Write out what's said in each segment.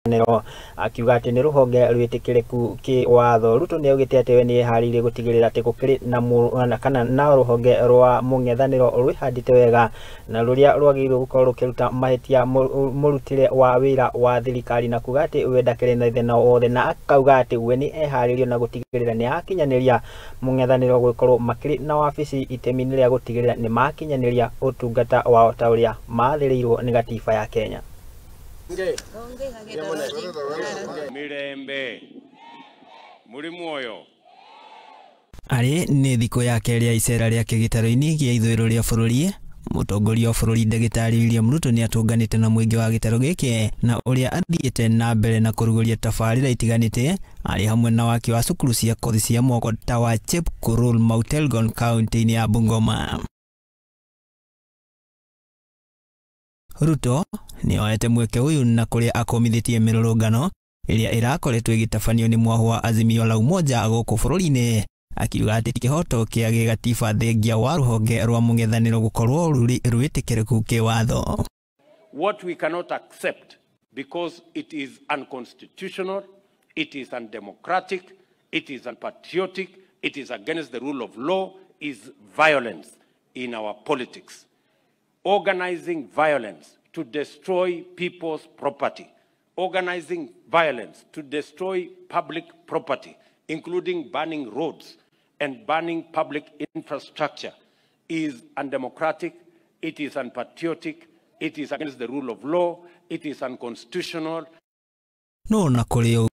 Mũng'ethanĩro, akiuga atĩ nĩ rũhonge rwĩtĩkĩrĩku kĩwatho. Ruto nĩ augĩte atĩ we nĩ eharĩirie gũtigĩrĩra atĩ gũkĩrĩ na kana na rũhonge rwa mũng'ethanĩro rwĩhandĩte wega na rũrĩa rwagĩrĩirwo gũkorwo rũkĩruta mahĩtia mũrutĩre wa wĩra wa thirikari, na kuga atĩ we ndakĩrĩ na thĩna wothe, na akauga atĩ we nĩ eharĩirie na gũtigĩrĩra nĩ akinyanĩria mũng'ethanĩro gũkorwo makĩrĩ na wabici itemi-inĩ rĩa gũtigĩrĩra nĩ makinyanĩria ũtungata wao ta ũrĩa mathĩrĩirwo nĩ gatiba ya Kenya. Mirembe muri muoyo. Arĩ nĩ thikũ ya kerĩ ya icera rĩake gĩtarũ-inĩ gĩa ithũĩro rĩa bũrũri, mũtongoria wa bũrũri ndagĩtarĩ William Ruto nĩ atũnganĩte na mũingĩ wa gĩtarũ gĩkĩ na ũrĩa athiĩte na mbere na kũrugũria tabarĩra itiganĩte arĩ hamwe na waki wa cukuru cia kothi cia moko ta wa Chepkurul Mount Elgon kaunti-inĩ ya Bungoma. Ruto nĩ oete mweke ũyũ na kũrĩa akomithĩtie mĩrũrũngano ĩrĩa ĩrakoretwo ĩgĩtabanio nĩ mwahu wa Azimio la Umoja gũkũ bũrũri-inĩ, akiuga atĩ kĩhoto kĩa gĩgatiba thengia wa rũhonge rwa mũng'ethanĩro gũkorwo rwĩtĩkĩrĩku kĩwatho. What we cannot accept, because it is unconstitutional, it is undemocratic, it is unpatriotic, it is against the rule of law, is violence in our politics. Organizing violence to destroy people's property, organizing violence to destroy public property, including burning roads and burning public infrastructure, is undemocratic, it is unpatriotic, it is against the rule of law, it is unconstitutional. No na kũrĩ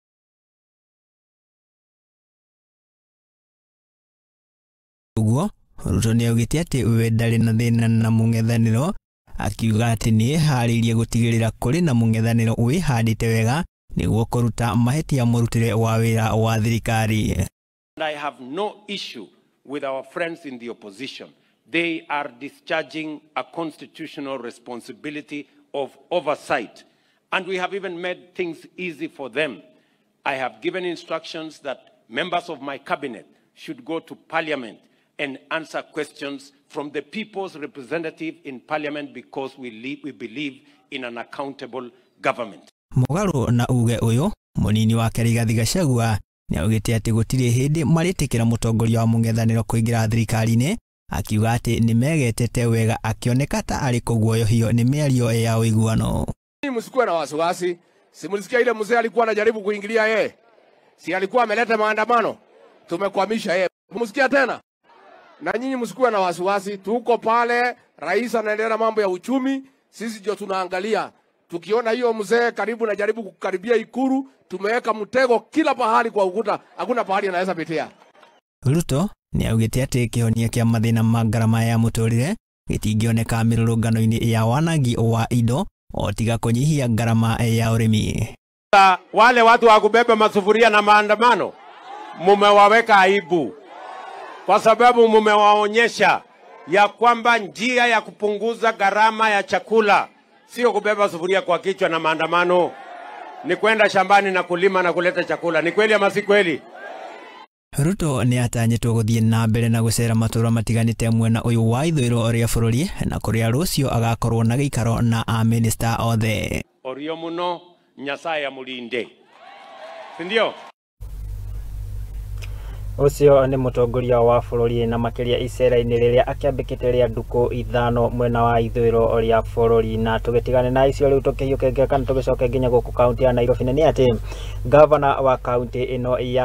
ũguo, Ruto nĩ augĩte atĩ we ndarĩ na thĩna na mũng'ethanĩro, akiuga atĩ nĩ eharĩirie gũtigĩrĩra kũrĩ na mũng'ethanĩro wĩhandĩte wega nĩguo kũruta mahĩtia mũrutĩre wa wĩra wa thirikari. And I have no issue with our friends in the opposition. They are discharging a constitutional responsibility of oversight. And we have even made things easy for them. I have given instructions that members of my cabinet should go to parliament and answer questions from the people's representative in parliament, because we believe in an accountable government. Mũgarũ na uge ũyũ, mũnini wake Rigathi Gachagua nĩ augĩte atĩ gũtirĩ hĩndĩ marĩtĩkĩra mũtongoria wa mũng'ethanĩro kũingĩra thirikari-inĩ, akiuga atĩ nĩ megetete wega akĩoneka ta arĩ kũguoyohio nĩ mĩario ya ũiguano. Msikuwe na wasiwasi, si mlisikia ile mzee alikuwa anajaribu kuingilia yeye, si alikuwa ameleta maandamano, tumekwamisha yeye. Msikia tena? Na nyinyi msikuwe na wasiwasi, tuko pale, rais anaendelea na mambo ya uchumi, sisi ndio tunaangalia. Tukiona hiyo mzee karibu na jaribu kukaribia Ikuru, tumeweka mtego kila pahali kwa ukuta, hakuna pahali anaweza pitia. Ruto nĩ augĩte atĩ kĩhonia kĩa mathĩna ma ngarama ya mũtũrĩre gĩtingĩoneka mĩrũrũngano-inĩ ya wanangi wa indo o tiga kũnyihia ngarama ya ũrĩmi. Wale watu wa kubeba masufuria na maandamano mumewaweka aibu, kwa sababu mumewaonyesha ya kwamba njia ya kupunguza gharama ya chakula sio kubeba sufuria kwa kichwa na maandamano, ni kwenda shambani na kulima na kuleta chakula. Ni kweli ama si kweli? Ruto nĩ atanyĩtwo gũthiĩ na mbere na gũcera matũũra matiganĩte mwena ũyũ wa ithũĩro rĩa bũrũri, na kũrĩa rũciũ agakorwo na gĩikaro na amĩnĩsta othe. Orio muno, Nyasaye amulinde. Si ndio? Ũcio nĩ mũtongoria wa bũrũri na makĩria icera-inĩ rĩrĩa akĩambĩkĩte rĩa ndukũ ithano mwena wa ithũĩro rĩa bũrũri. Na tũgĩtigane na icio rĩu tũkĩhiũke kana tũgĩcoke nginya gũkũ kaunti ya Nairobi, nĩ atĩ gavana wa kaunti ĩno ya